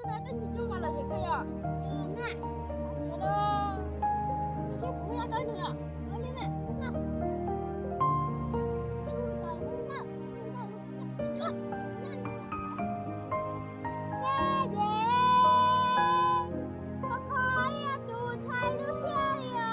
Koj nyiam Tsuj Mas los sis koj yog? Tiag los, kuv saib kuv muaj yaj koj nug yom. Ces ces, kho kho ib tus ntxhais lub siab li os.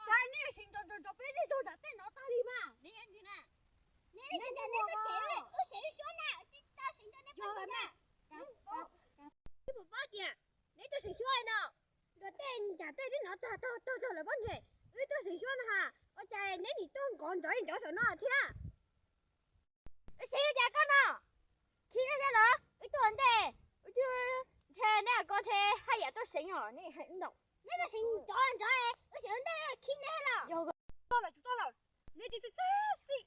Cas nej yuav seev nrov nrov peb tej zaug nram tej no tag li mas. Neb tuaj seev suab na, tsis tau seev nrog neb pab na. Neb puas paub tias neb tuaj seev suab no, nrog tej nram tej neb no tag tag tag tag lawm pob ntseg, wb tuaj seev suab no ha, ua cas neb nim tuaj nqov nrov nrov saum no thiab? Wb seev li cas koj no? Khib neb thiab los? Wb tuaj ua ntej, wb twb ntshe neb ko ntshe haj yam tuaj seev os, neb hais ntau. Neb tuaj seev nrov nrov, wb seev ua ntej khib neb los? Yog tau lawm, tau lawm. Neb tsis xib xib xij,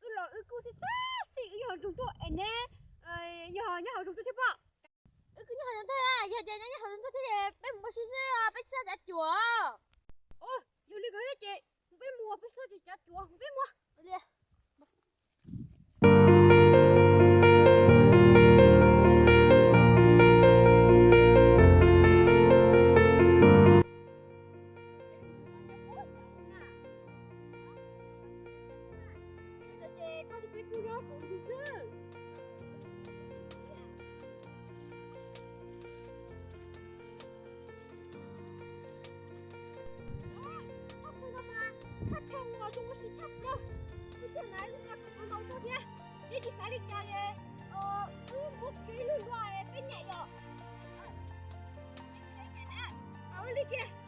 wb los wb kuj xib xib xij, wb nyob hauv zoov tuaj es neb yog nyob hauv zoov tuaj thiab pob? Wb kuj nyob hauv zoov tuaj, yog tias neb nyob hauv zoov tuaj thiab ces peb mus ua si xwb, peb tsis xav cav cuam. Yog li ko thiab ces peb mus, peb xav cav cuam, peb mus. Neb tsis xav li cas, wb muab kev lug luaj peb nyem yom. Li kiag.